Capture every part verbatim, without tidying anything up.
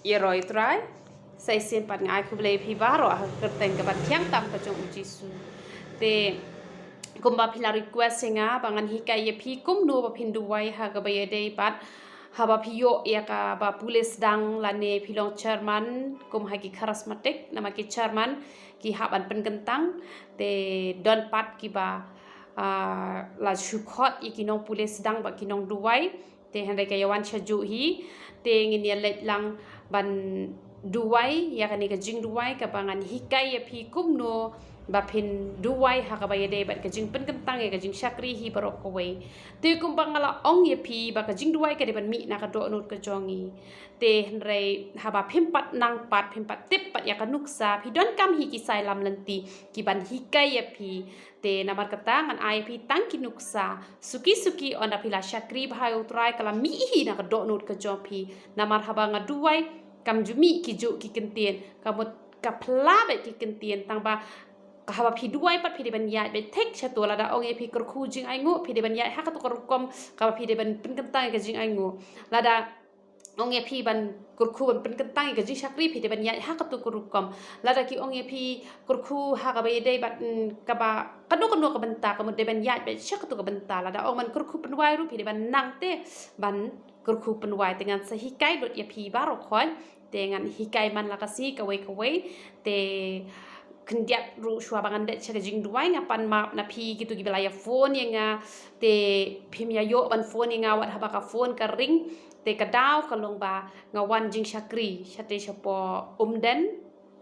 Ïaroh ïa u Trai. Sa shisien pat nga ai khublei ïa phi baroh ha ka kyrteng kaba thiang tam ka jong u Jisu. Te kumba phi la request ïa nga ba ngan hikai ïa phi kumno ba phin duwai ha kaba ïadei bad haba phi ïoh ïa kaba pule sdang lane phi long chairman kum ha ki charismatic, namar ki chairman ki hap ban pynkyntang. Te don pat kiba, ah, la shu khot ïa ki nongpule sdang bad ki nongduwai. Te hynrei ka ïa wan sha juh hi. Te ngin ïa leit lang ban duwai ïa kane ka jingduwai kaba ngan hikai ïa phi kumno ba phin duwai ha kaba ïadei bad ka jingpynkyntang ïa ka jingshakri hi baroh kawei. Te kumba nga la ong ïa phi ba ka jingduwai ka dei ban mih na ka dohnud ka jong ngi. Te hynrei haba phim pat nang pat, phim pat tip pat ïa ka nuksa, phi donkam hi ki sailam lynti ki ban hikai ïa phi. Te namar kata ngan ai ïa phi tang ki nuksa suki suki, ynda phi la shakri bha ïa u Trai ka la mih hi na ka dohnud ka jong phi. Namar haba nga duwai kam ju mih ki juh ki kyntien, ka mut ka pla bad ki kyntien, tang ba ka haba phi duwai pat phi dei ban ïaid bad thik shato. Lada ong ïa phi kyrkhu jingainguh, phi dei ban ïaid ha kato ka rukom kaba phi dei ban pynkyntang ïa ka jingainguh. Lada ong ïa phi ban kyrkhu ban pynkyntang ïa ka jingshakri, phi dei ban ïaid ha kato ka rukom. Lada ki ong ïa phi kyrkhu ha kaba ïadei bad, mm, kaba kano kano ka bynta, ka mut dei ban ïaid bad sha kato ka bynta. Lada ong ban kyrkhu pynwai ruh, phi dei ban nang te ban kyrkhu pynwai. Te ngan sa hikai lut ïa phi baroh khoit. Te ngan hikai man la ka sngi kawei kawei. Te khyndiat ruh shuwa ba ngan dep sha ka jingduwai, nga pan map na phi kito kiba la ïa phone ïa nga. Te phim ïa ïoh ban phone ïa nga wat haba ka phone ka ring. Te ka daw ka long ba nga wan jingshakri shate shapoh Umden,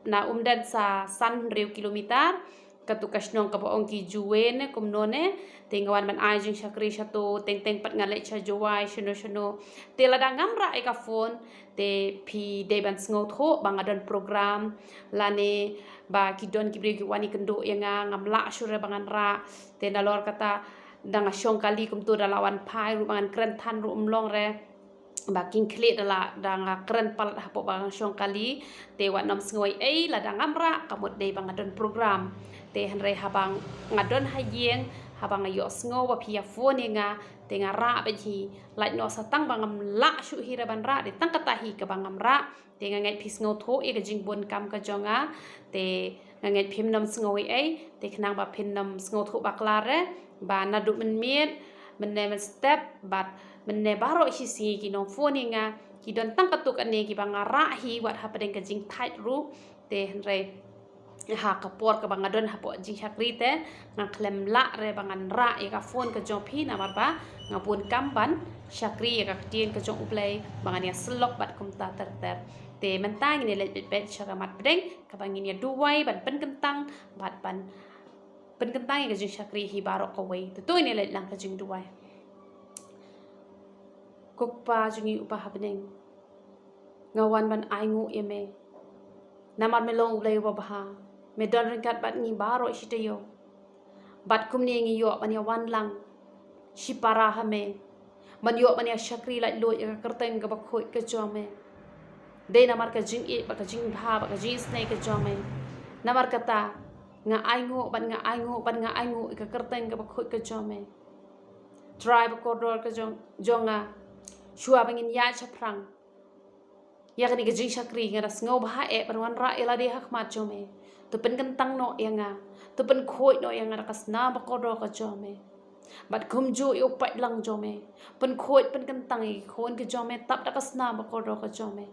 na Umden sa san hynriew kilometer. Kato ka shnong kaba ong ki Juwe ne kumno ne. Te nga wan ban ai jingshakri shato, teng teng pat nga leit sha Jowai shano shano. Te lada ngam rah ïa ka phone, te phi dei ban sngewthuh ba nga don program lane ba ki don ki briew ki wan ïakynduh ïa nga, ngam lah shuh re ba ngan rah. Te nalor kata da nga shong kali kumto da la wan phai ruh ba ngan kren than ruh ym long re. Ba kin khlieh da la da nga kren palat hapoh ba nga shong kali. Te wat nym sngew ei ei lada ngam rah, ka mut dei ba nga don program. Te hynrei haba nga don ha ïing, haba nga ïohsngew ba phi ïa phone ïa nga, te nga rah beit hi. Lait noh sa tang ba ngam lah shuh hi re ban rah, dei tang kata hi kaba ngam rah. Te nga ngeit phi sngewthuh ïa ka jingbun kam ka jong nga. Te nga ngeit phim nym sngew ei ei, te khnang ba phin nym sngewthuh bakla re, ba naduh mynmiet, mynne mynstep bad mynne baroh shi sngi ki nong phone ïa nga, ki don tang katto katne kiba nga rah hi wat hapdeng ka jingthait ruh. Te hynrei ha ka por kaba nga don hapoh jingshakri te nga khlem lah re ba ngan rah ïa ka phone ka jong phi, namar ba nga bun kam ban shakri ïa ka ktien ka jong U Blei ba ngan ïa syllok bad kumta ter ter. Te mynta ngin ïa leit beit beit sha ka mat pdeng kaba ngin ïa duwai ban pynkyntang bad ban pynkyntang ïa ka jingshakri hi baroh kawei. Te to ngin ïa leit lang ka jingduwai. Ko Kpa jong ngi uba ha bneng, nga wan ban ainguh ïa me. Namar me long U Blei uba bha, me don ryngkat bad ngi baroh shi taïew. Bad kumne ngi ïoh ban ïa wan lang shipara ha me, ban ïoh ban ïa shakri laitluid ïa ka kyrteng kaba khuid ka jong me. Dei namar ka jingïeit bad ka jingbha bad ka jingisynei ka jong me. Namar kata nga ainguh bad nga ainguh bad nga ainguh ïa ka kyrteng kaba khuid ka jong me. Trai ba kordor ka jong, jong nga, shuwa ba ngin ïaid shaphrang ïa kane ka jingshakri, nga da sngewbha eh ban wanrah ïa lade ha khmat jong me. To pynkyntang noh ïa nga, to pynkhuid noh ïa nga da ka snam ba kordor ka jong me. Bad kumjuh ïa u paidlang jong me, pynkhuid pynkyntang ïa ki khun ka jong me tap da ka snam ba kordor ka jong me.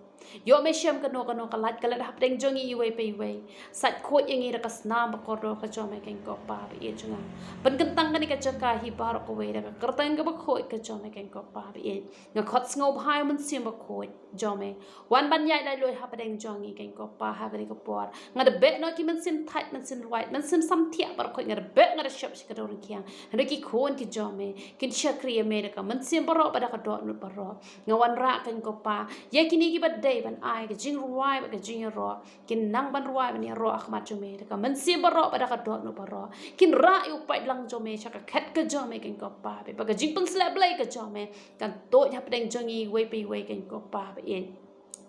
Ïoh me shem kano kano ka lait ka lait hapdeng jong ngi iwei pa iwei. Sait khuid ïa ngi da ka snam ba kordor ka jong me, Kynrad Kpa ba ïeit jong nga. Pynkyntang kane ka jaka hi baroh kawei da ka kyrteng kaba khuid ka jong me, Kynrad Kpa ba ïeit. Nga khot sngewbha ïa u Mynsiem Bakhuid jong me, wan ban ïaid laitluid hapdeng jong ngi, Kynrad Kpa, ha kane ka por. Nga da beh noh ki mynsiem thait, mynsiem rwait, mynsiem samthiah baroh khoit, nga da beh, nga da shop sha ka dong rangkhiang. Hynrei ki khun ki jong me kin shakri ïa me da ka mynsiem baroh bad da ka dohnud baroh. Nga wanrah, Kynrad Kpa, ïa kine kiba dei ban ai ka jingrwai bad ka jingïaroh, kin nang ban rwai ban ïaroh ha khmat jong me da ka mynsiem baroh bad da ka dohnud baroh. Kin rah ïa u paidlang jong me sha ka khet ka jong me, Kynrad Kpa, bad ka jingpynshlur Blei ka jong me kan tuid hapdeng jong ngi iwei pa iwei, Kynrad Kpa ba ïeit.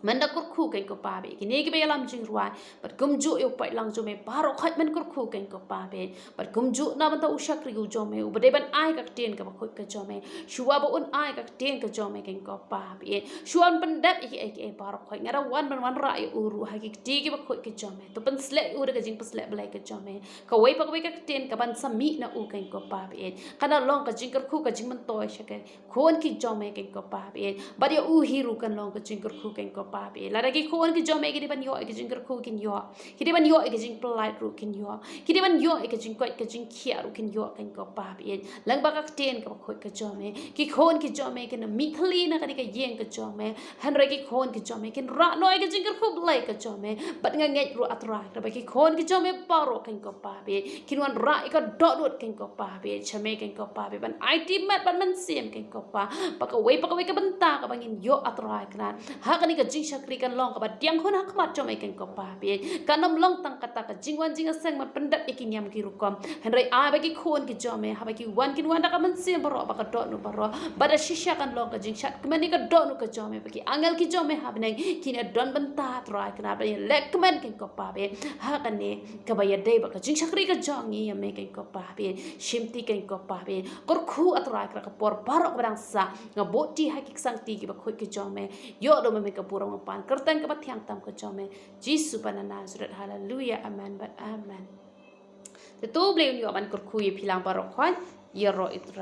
Men da kyrkhu kein ko Pa baieit, kine kiba ïalam jingrwai bad kumjuh ïa u paidlang jong me baroh khoit men kyrkhu kein ko Pa baieit. Bad kumjuh na bynta u shakri u jong me uba dei ban ai ka ktien kaba khuid ka jong me. Shuwa ba un ai ka ktien ka jong me kein ko Pa baieit, shuwa ban pyndep ïa kiei kiei baroh khoit, nga da wan ban wanrah ïa u ruh ha ki kti kiba khuid ka jong me. To pynsleh ïa u da ka jingpynsleh Blei ka jong me. Kawei pa kawei ka ktien kaban sa mih na u kein ko Pa baieit, kan da long ka jingkyrkhu ka jingmyntoi sha ki khun ki jong me kein ko Pa baieit. Bad ïa u hi ruh kan long ka jingkyrkhu kein ko Pa baieit. Lada ki khun ki jong me ki dei ban ïoh ïa ka jingkyrkhu kin ïoh, ki dei ban ïoh ïa ka jingpyllait ruh kin ïoh, ki dei ban ïoh ïa ka jingkoit ka jingkhiah ruh kin ïoh kein ko Pa baieit, lyngba ka ktien kaba khuid ka jong me. Ki khun ki jong me kin mih thylli na kane ka ïing ka jong me, hynrei ki khun ki jong me kin rah noh ïa ka jingkyrkhu Blei ka jong me. Bad nga ngeit ruh, A Trai, ba ki khun ki jong me baroh kein ko Pa baieit kin wanrah ïa ka dohnud kein ko Pa baieit sha me kein ko Pa baieit, ban aiti met bad mynsiem kein ko Pa, ba kawei pa kawei ka bynta kaba ngin ïoh, A Trai Kynrad, ha kane ka jingshakri kan long kaba diang hun ha khmat jong me kein ko Pa baieit. Kan ym long tang kata ka jingwan jingïaseng ban pyndep ïa ki niam ki rukom, hynrei ai ba ki khun ki jong me, haba ki wan, kin wan da ka mynsiem baroh bad ka dohnud baroh. Bad da shisha kan long ka jingshad kmen ïa ka dohnud ka jong me, ba ki angel ki jong me ha bneng kin ïa don bynta, A Trai Kynrad, ban ïa leh kmen kein ko Pa baieit ha kane kaba ïadei bad ka jingshakri ka jong ngi ïa me kein ko Pa baieit. Shimti kein ko Pa baieit, kyrkhu, A Trai Kynrad, ka por baroh kaba dang sah. Nga buh kti ha ki ksangkti kiba khuid ki jong me. Ïoh da ma me ka burom, ka pan kyrteng kaba thiang tam ka jong me, Jisu ba na Nasareth. Haleluya, amen bad amen. Te to U Blei un ïoh ban kyrkhu ïa phi lang baroh khoit. Ïaroh, I Trai.